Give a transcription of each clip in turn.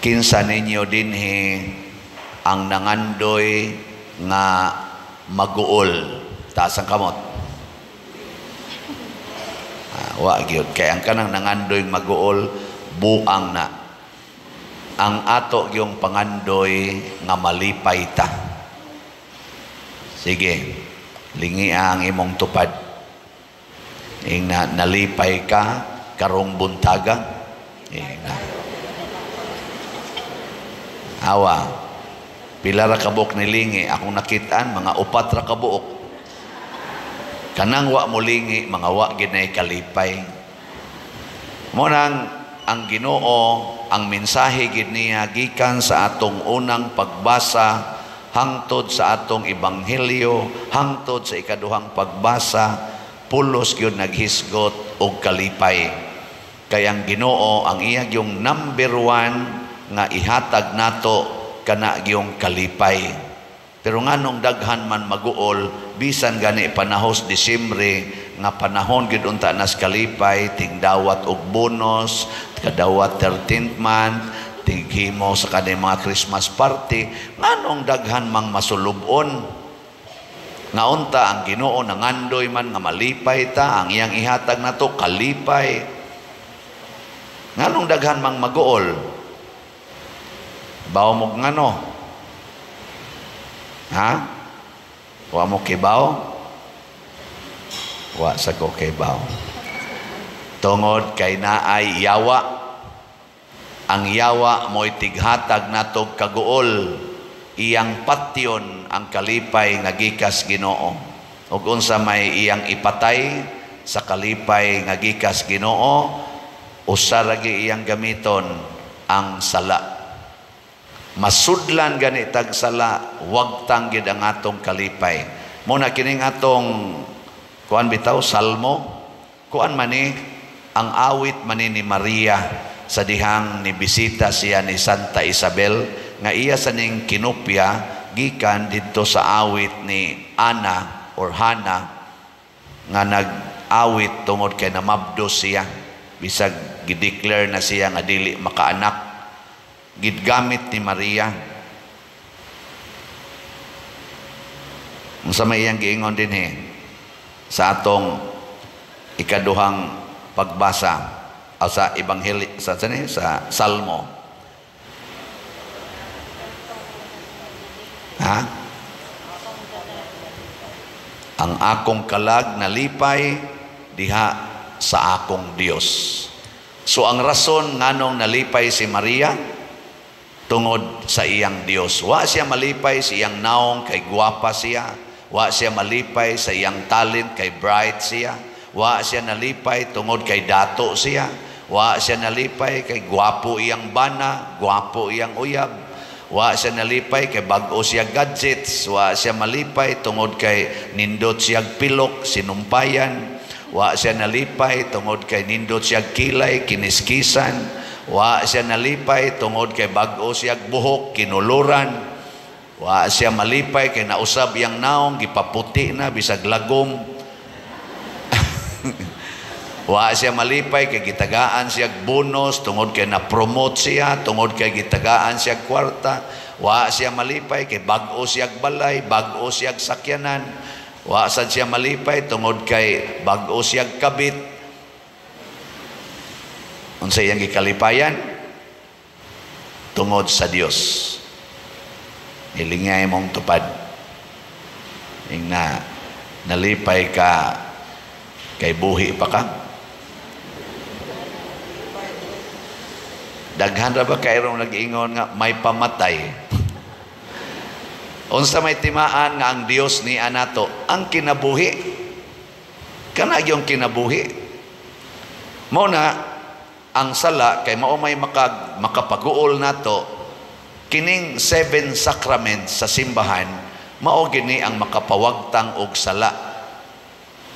Kinsa ninyo dinhi ang nangandoy nga maguol? Taas ang kamot. Ah, wa gyud, kay ang kanang nangandoy maguol, buang na. Ang ato yung pangandoy nga malipay ta. Sige, lingi ang imong tupad. Ing na, nalipay ka karong buntaga. Ing na. Awa, pila ra kabuok nilingi? Akong nakitaan, mga upat ra kabuok. Kanang wa mo lingi, mga wa gid nay kalipay. Mo nang ang Ginoo, ang mensahe gid niya gikan sa atong unang pagbasa hangtod sa atong ebanghelyo, hangtod sa ikaduhang pagbasa, pulos gyud naghisgot og kalipay. Kay ang Ginoo, ang iya yung number one nga ihatag nato, kana gyung kalipay. Pero nganong daghan man maguol bisan gani panahos Disyembre nga panahon gid unta nas kalipay, tingdawat og bonus, kadawat 13th month, tighimo sa kanang mga Christmas party, nganong daghan mang masulubon? Nga unta ang Ginoo nangandoy man nga malipay ta, ang iyang ihatag nato kalipay. Nganong daghan mang maguol? Baw mo ngano? Ha? Wa mo kibaw? Wa sa ko kibaw. Tungod kay naay yawa. Ang yawa mo'y tighatag natog kaguol. Iyang patyon ang kalipay nga gikas Ginoo. Ug unsa may iyang ipatay sa kalipay nga gikas Ginoo, usa ra gyud iyang gamiton, ang sala. Masudlan gani tag sala, wagtang gid ang atong kalipay. Mo na kining atong kuan bitaw, salmo, kuan man ni, ang awit man ni Maria sa dihang ni bisita siya ni Santa Isabel, nga iya sa ning kinopya gikan didto sa awit ni Ana or Hana nga nag-awit tungod kay namabdos siya, bisag gideclare na siya nga dili makaanak. Gidgamit ni Maria. Unsa may iyang giingon dinhi sa atong ikaduhang pagbasa o sa ebanghelyo, sa Salmo? Ha? Ang akong kalag nalipay diha sa akong Dios. So ang rason nganong nalipay si Maria, tungod sa iyang Dios. Wa siya malipay sa iyang naong kay gwapa siya. Wa siya malipay sa iyang talent kay bright siya. Wa siya nalipay tungod kay dato siya. Wa siya nalipay kay gwapo iyang bana, gwapo iyang uyab. Wa siya nalipay kay bag-o siya gadgets. Wa siya malipay tungod kay nindot siya pilok, sinumpayan. Wa siya nalipay tungod kay nindot siya kilay, kiniskisan. Wa siya nalipay tungod kay bag-o siya buhok, kinuluran. Wa siya malipay kay nausab iyang naong, gipaputi na bisag lagom. Wa siya malipay kay gitagaan siya bonus tungod kay na-promote siya, tungod kay gitagaan siya kwarta. Wa siya malipay kay bag-o siya balay, bag-o siya sakyanan. Wa sad siya malipay tungod kay bag-o siya kabit. Unsa iyang gikalipayan? Tungod sa Dios. Hilingay mong tupad. Ing na nalipay ka kay buhi pa ka. Daghan ra ba kayrong nag-ingon nga may pamatay? Unsa may timaan nga ang Dios ni anato? Ang kinabuhi. Kana yung kinabuhi. Mo na ang sala kay mao may makapaguol nato, kining 7 sacraments sa simbahan mao gini ang makapawagtang og sala.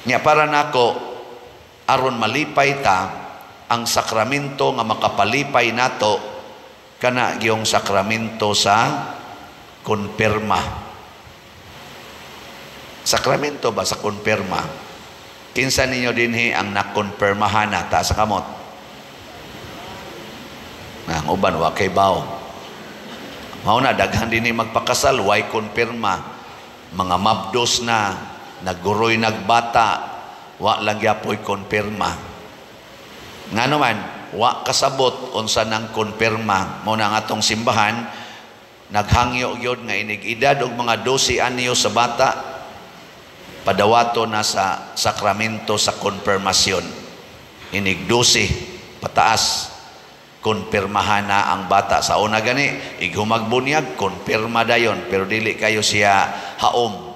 Nya para nako, aron malipay ta, ang sakramento nga makapalipay nato kana gyung sakramento sa konpirma. Sakramento ba sa konpirma? Kinsa ninyo dinhi ang nakonpirmahan na? Taas sa kamot. Ang uban wa kay bao. Mao na daghan dinhi magpakasal, way konpirma. Mga mabdos na, nagguroy nagbata, wa lang gyapoy konpirma. Ngano man, wa kasabot unsa nang konpirma. Mao na ang atong simbahan naghangyo gyud nga inig edad og mga 12 anyo sa bata, padawato na sa sakramento sa konfirmasyon. Inig 12 pataas, konpirmahan na ang bata. Sa una gani, ighumagbuniyag, konpirma dayon, pero dili kayo siya haom.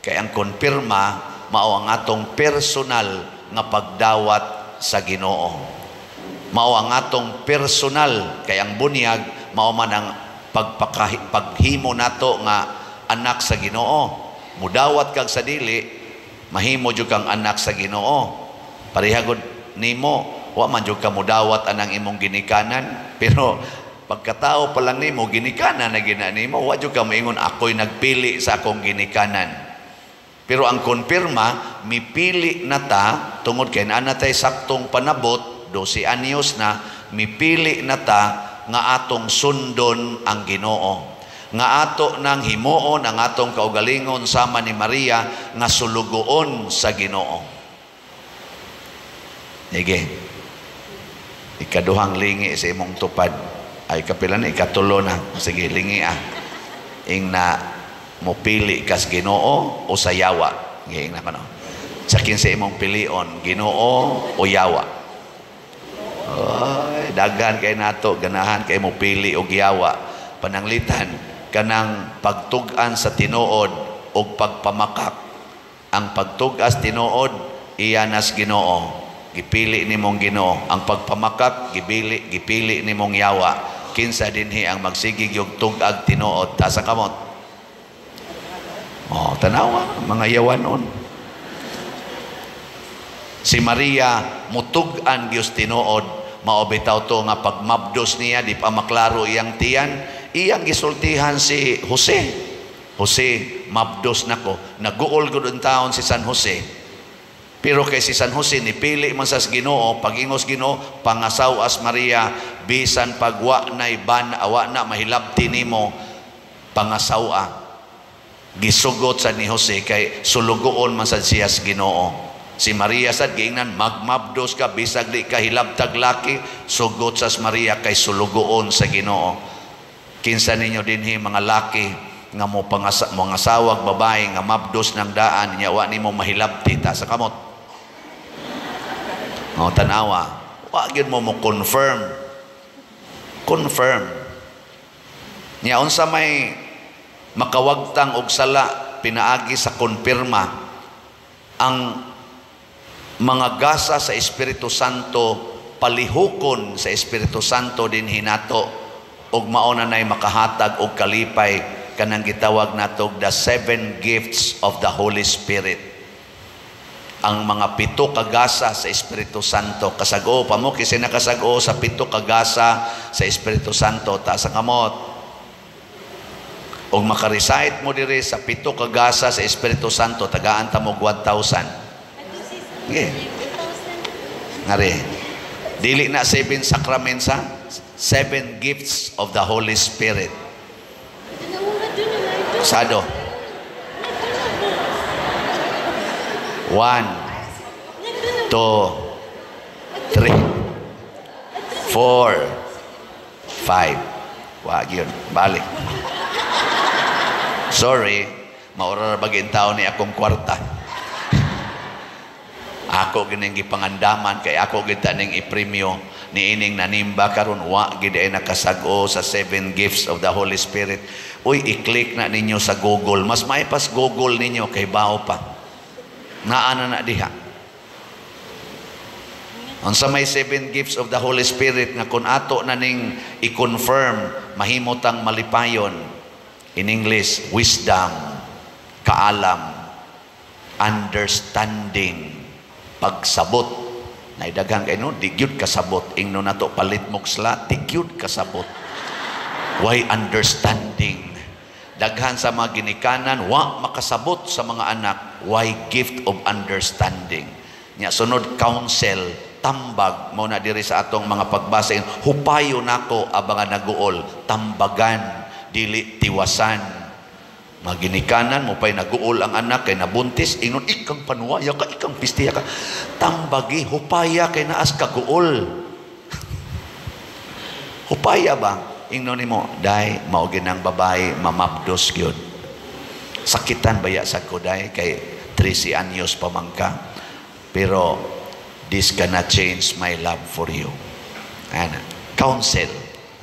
Kay ang konpirma, mao ang atong personal nga pagdawat sa Ginoo. Mao ang atong personal, kay ang bunyag, mao man ang paghimo nato nga anak sa Ginoo. Mudawat kag sa dili, mahimo jud kang anak sa Ginoo. Pareha gud nimo, wa man jud ka mudawat anang imong ginikanan, pero pagkatao pa lang nimo, ginikanan na gina nimo, wa jud ka moingon ako'y nagpili sa akong ginikanan. Pero ang konpirma, mipili na ta tungod kay naa na tay saktong panabot, 12 anyos na, mipili na ta nga atong sundon ang Ginoo. Nga ato nang himuon ang atong kaugalingon sama ni Maria nga sulugoon sa Ginoo. Sige. Ikaduhang lingi sa imong tupad. Ay kapila na, ikatulo na. Sige, lingi ah. Ing na mopili kas Ginoo o sa yawa. Sige, ing na kano. Sa kinsa imong pilion, Ginoo o yawa? Ay, daghan kay nato, ganahan kay mo pili og yawa. Pananglitan kanang pagtug-an sa tinuod og pagpamakak. Ang pagtug-as tinuod iya nas Ginoo. Gipili nimong Ginoo. Ang pagpamakak gipili nimong yawa. Kinsa dinhi ang magsigig og tug-ag tinuod? Taas ang kamot. Oh, tanawa mga yawanon. Si Maria mutug-an Dios tinuod, mao bitaw to nga pagmabdos niya di pa maklaro iyang tiyan, iyang gisultihan si Jose. Jose, mabdos nako. Naguol gud ang taon si San Jose. Pero kay si San Jose nipili man sa Ginoo, pag-ingos Ginoo, pangasaw as Maria, bisan pagwa nay ban awa na mahilabti nimo, pangasaw-a. Gisugot sa ni Jose kay sulugoon man sad siya sa Ginoo. Si Maria sad giingnan magmabdos ka bisag di ka hilabtag laki, sugot sa Maria kay sulugoon sa Ginoo. Kinsa ninyo dinhi mga laki nga mo mga asawag babae nga mabdos ng daan nya wa nimo mahilabti, ta sa kamot. O tanawa, wa gyud mo mo confirm. Confirm. Nya unsa may makawagtang og sala pinaagi sa konpirma, ang mga gasa sa Espiritu Santo palihukon sa Espiritu Santo dinhi nato og mao na nay makahatag og kalipay kanang gitawag nato the seven gifts of the Holy Spirit. Ang mga pito kagasa sa Espiritu Santo. Kasag-o pa mo kasi nakasag-o sa pito kagasa sa Espiritu Santo. Taas ang kamot. Og makarecite mo diri sa pito kagasa sa Espiritu Santo, tagaan ta mo 1,000. Okay. Ngari. Dili na seven sacraments ha? Seven gifts of the Holy Spirit. Sado. 1, 2, 3, 4, 5. Wag yun. Balik. Sorry, maura na baging tao ni akong kwarta. Ako gining gipangandaman kay ako gid ning ipremyo ni ining nanimba karon wa gid ay nakasag-o sa seven gifts of the Holy Spirit. Uy, i-click na ninyo sa Google. Mas maipas Google ninyo kay bao pa. Naa na diha. Unsa may seven gifts of the Holy Spirit nga kun ato na ning i-confirm mahimo tang malipayon. In English, wisdom, kaalam, understanding, pagsabot. Naidaghan kay no, di gyud kasabot. Ingno nato palit mo sla, di gyud kasabot. Why understanding? Daghan sa mga ginikanan, wa makasabot sa mga anak. Why gift of understanding? Nya sunod counsel, tambag mo na diri sa atong mga pagbasa. Hupayo nako abang naguol, tambagan Dili tiwasan. Maginikanan mo pa'y naguol ang anak kay nabuntis, ingon, "Ikang panuwaya ka, ikang pistiya ka." Tambagi, hupaya kay naas kaguol. Hupaya ba? Ingnon nimo, "Day, mao ginang babae, mamabdos gyud. Sakitan baya sa ko, day, kay 13 anyos pa man ka. Pero this cannot change my love for you." Ana, counsel.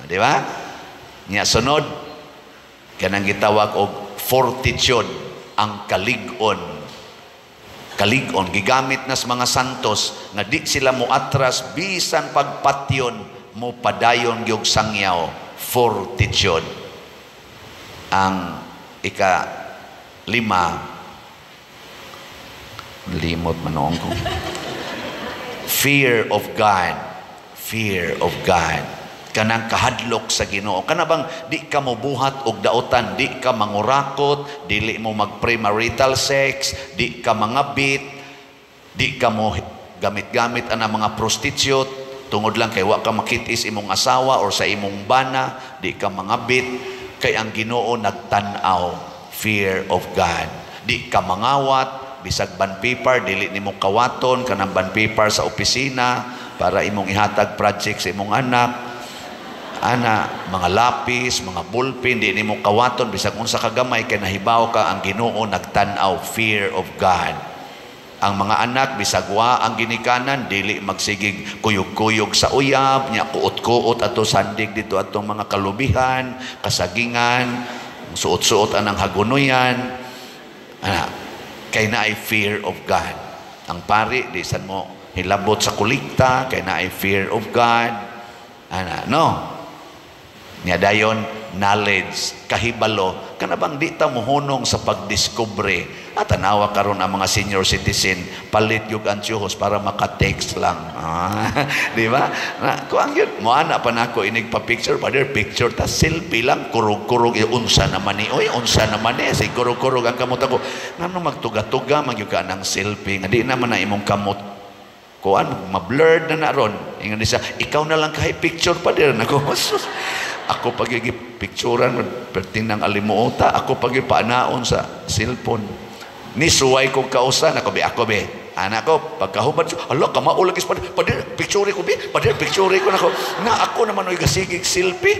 Di ba? Nya sunod, kanang gitawag og fortitude, ang kalig-on. Kalig-on, gigamit nas mga santos nga di sila moatras bisan pagpatyon, mo padayon gyud sangyaw, fortitude. Ang ika lima, limot manoong ko. Fear of God. Fear of God. Kanang kahadlok sa Ginoo. Kana bang di ka mobuhat og daotan, di ka mangurakot, dili mo mag-premarital sex, di ka mangabit, di ka mo gamit-gamit ang mga prostitute, tungod lang kay wa ka makitis imong asawa or sa imong bana, di ka mangabit, kay ang Ginoo nagtan-aw. Fear of God. Di ka mangawat, bisag bond paper, dili nimo kawaton kanang bond paper sa opisina para imong ihatag project sa imong anak. Ana, mga lapis, mga ballpen, di nimo kawaton bisag unsa ka gamay kay nahibaw ka ang Ginoo nagtan-aw, fear of God. Ang mga anak, bisag wa ang ginikanan, dili magsigig kuyog-kuyog sa uyab, nya kuot-kuot ato sandig dito atong mga kalubihan, kasagingan, suot-suot anang hagunoyan. Ana, kay naay fear of God. Ang pari, di san mo hilabot sa kulikta, kay naay fear of God. Ana, no? Nya dayon, knowledge, kahibalo, kana bang di ta mohunong sa pagdiskubre. At tanawa karon ang mga senior citizen, palit yung ansyuhos para maka-text lang. Ah, di ba? Na, kuang yun, mo ana pa nako inig pa picture, "Father, picture ta." Selfie lang, kurog-kurog, eh, unsa naman ni, oy, unsa naman ni, si kurog-kurog ang kamot ako. Ngano magtuga-tuga, magyud ka ng selfie, nga di naman na imong kamot kuan, ma-blurred na na ron. Ingon siya, "Ikaw na lang kahit picture pa din." Ako, sus, ako pag picturean, perting ng alimuota, ako pag paanaon sa cellphone. Ni suway ko kausan, ako be, ako be. Anak ko, pagkahubad, "Ala, kamao lagi sa pader, picture ko be, pader, picture ko nako." Na ako naman oy gasigig selfie.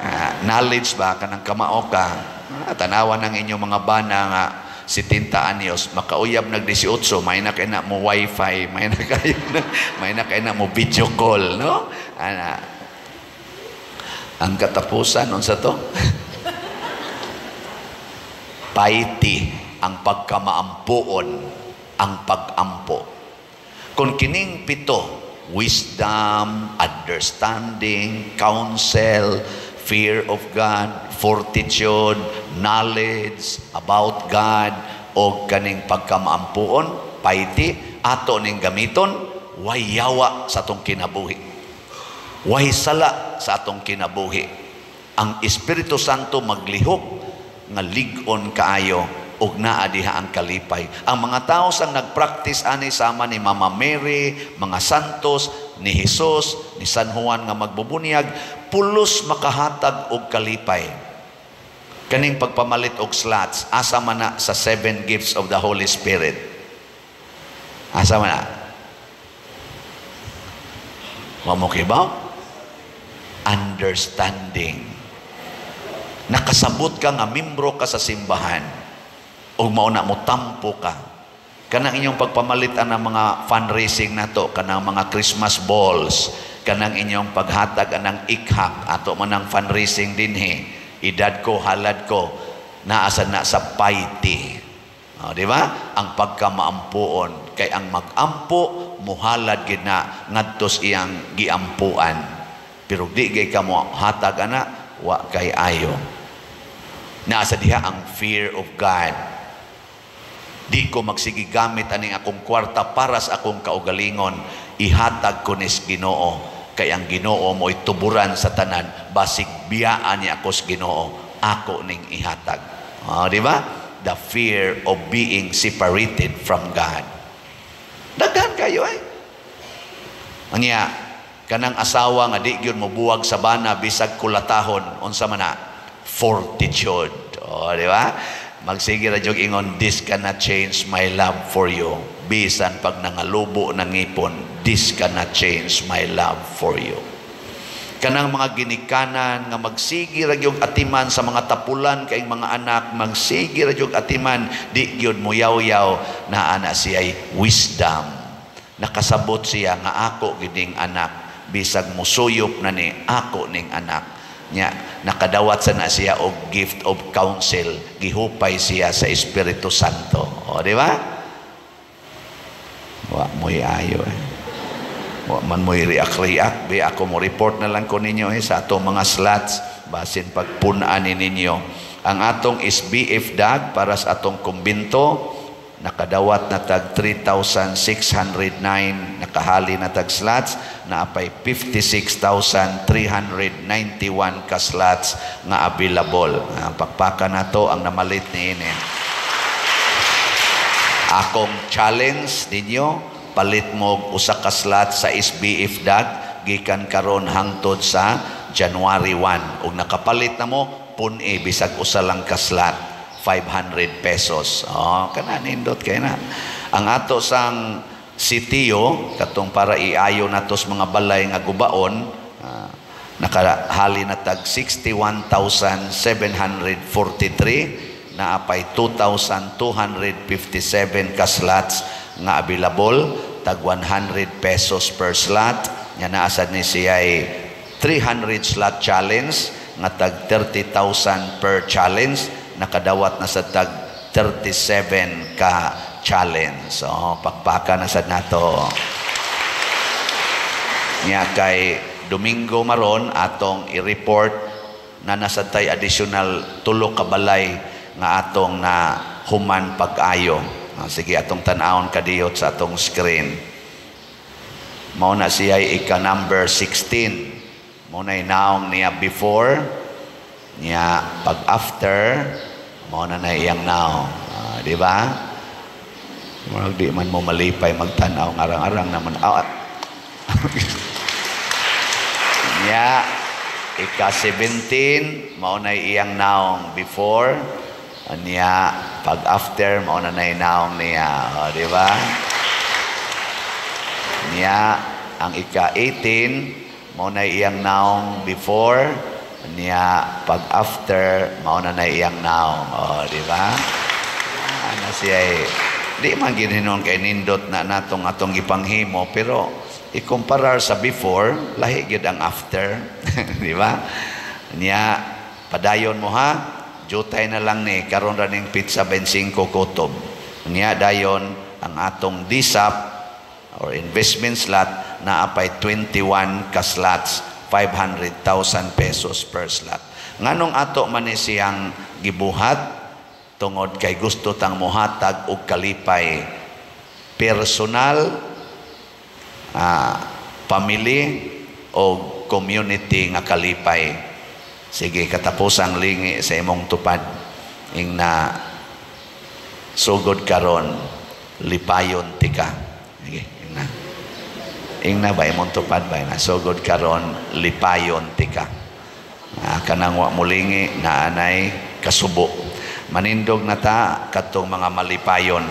Ah, knowledge ba, kanang kamao ka, ah, tanawan ng inyong mga bana nga 70 anyos, makauyab nag 18, may na kay na mo wifi, may na kay na mo video call, no? Ana. Ang katapusan, unsa to? Piety, ang pagkamaampuon, ang pag-ampo. Kung kining pito, wisdom, understanding, counsel, fear of God, fortitude, knowledge about God, o kaning pagkamaampuon, piety, ato ning gamiton, way yawa sa atong kinabuhi. Way sala sa atong kinabuhi. Ang Espiritu Santo maglihok nga lig-on kaayo ug naa diha ang kalipay. Ang mga tao sang nagpractice ani sama ni Mama Mary, mga santos, ni Jesus, ni San Juan nga magbubunyag, pulos makahatag og kalipay. Kaning pagpamalit og slots, asa man na sa seven gifts of the Holy Spirit? Asa man na? Wa mo kibaw? Understanding. Nakasabot ka nga membro ka sa simbahan o mao na mo tampo ka. Kanang inyong pagpamalit ang mga fundraising nato, kanang mga Christmas balls, kanang inyong paghatag anang ikhak, ato man ang fundraising dinhi. Edad ko, halad ko, naasa na sa piety. O, di ba? Ang pagkamaampuon. Kay ang magampo, muhalad gid na ngadtos iyang giampuan. Pero di gay ka mo hatag ana, wa kay ayo. Naasa diha ang fear of God. Di ko magsigi gamit aning akong kwarta para sa akong kaugalingon. Ihatag ko nis Ginoo. Kay ang Ginoo mo'y tuburan sa tanan. Basig biyaan niya ako sa Ginoo. Ako ning ihatag. Oh, di ba? The fear of being separated from God. Daghan kayo eh. Anya, kanang asawa nga di gyud mo buwag sa bana bisag kulatahon, unsa man na? Fortitude. O, di ba? Magsige ra jud ingon, "This cannot change my love for you." Bisan pag nangalubo ng ngipon, this cannot change my love for you. Kanang mga ginikanan nga magsige ra gyud atiman sa mga tapulan kay mga anak, magsige ra gyud atiman, di gyud moyaw-yaw, naa na siya'y wisdom. Nakasabot siya nga ako gining anak, bisag musuyop na ni, ako ning anak. Nya nakadawat sa na siya og gift of counsel, gihupay siya sa Espiritu Santo. O, di ba? Wa mo'y ayo eh. Wa man mo'y react-react. Be, ako mo report na lang ko ninyo eh, sa atong mga slots, basin pagpun-an ni ninyo. Ang atong SBF DAG para sa atong kumbinto, nakadawat na tag 3,609, nakahali na tag slots, naapay 56,391 ka slots nga available. Ah, pakpakan nato ang namalit ni ini. Akong challenge ninyo, palit mo usa ka slot sa SBF DAG gikan karon hangtod sa January 1. Ug nakapalit na mo, pun-i bisag usa lang ka slot, 500 pesos. Oh, kana nindot kay na. Ang ato sang sitiyo katong para iayo nato sa mga balay nga gubaon, nakahali na tag 61,743, naapay 2,257 ka slots nga available, tag 100 pesos per slot. Nga naa sad ni siya ay 300 slot challenge nga tag 30,000 per challenge, nakadawat na sa tag 37 ka challenge. So, pakpaka na sad nato. Nya kay Domingo maron atong i-report na nasa tay additional tulo ka balay nga atong na human pag-ayo. Ah, sige, atong tan-awon kadiyot sa atong screen. Mao na siya ika number 16. Mao na naong niya before niya, pag after mao na na iyang naong. Ah, di ba? Murag di man mo malipay magtan-aw, ngarang-arang naman. Ah, niya ika 17, mao na iyang naong before niya, pag after mao na na naong niya. O, di ba? Niya ang ika 18, mao na iyang naong before niya, pag after mao na na iyang naong. O, di ba? Ana siya eh. Di man gininon kay nindot na natong atong gipanghimo, pero ikumparar sa before, lahi gyud ang after, di ba? Niya padayon mo ha, jutay na lang ni karon ra ning pizza 25 kutob. Niya dayon ang atong DSAP or investment slot, naapay 21 ka slots, 500,000 pesos per slot. Nganong ato man ni siyang gibuhat? Tungod kay gusto tang mohatag og kalipay personal, family o community nga kalipay. Sige, katapusang lingi sa imong tupad ing na sugod karon, lipayon tika. Sige, ing na. Ing na ba imong tupad ba na sugod karon, lipayon tika. Ah, kanang wa mulingi na anay kasubo. Manindog na ta katong mga malipayon.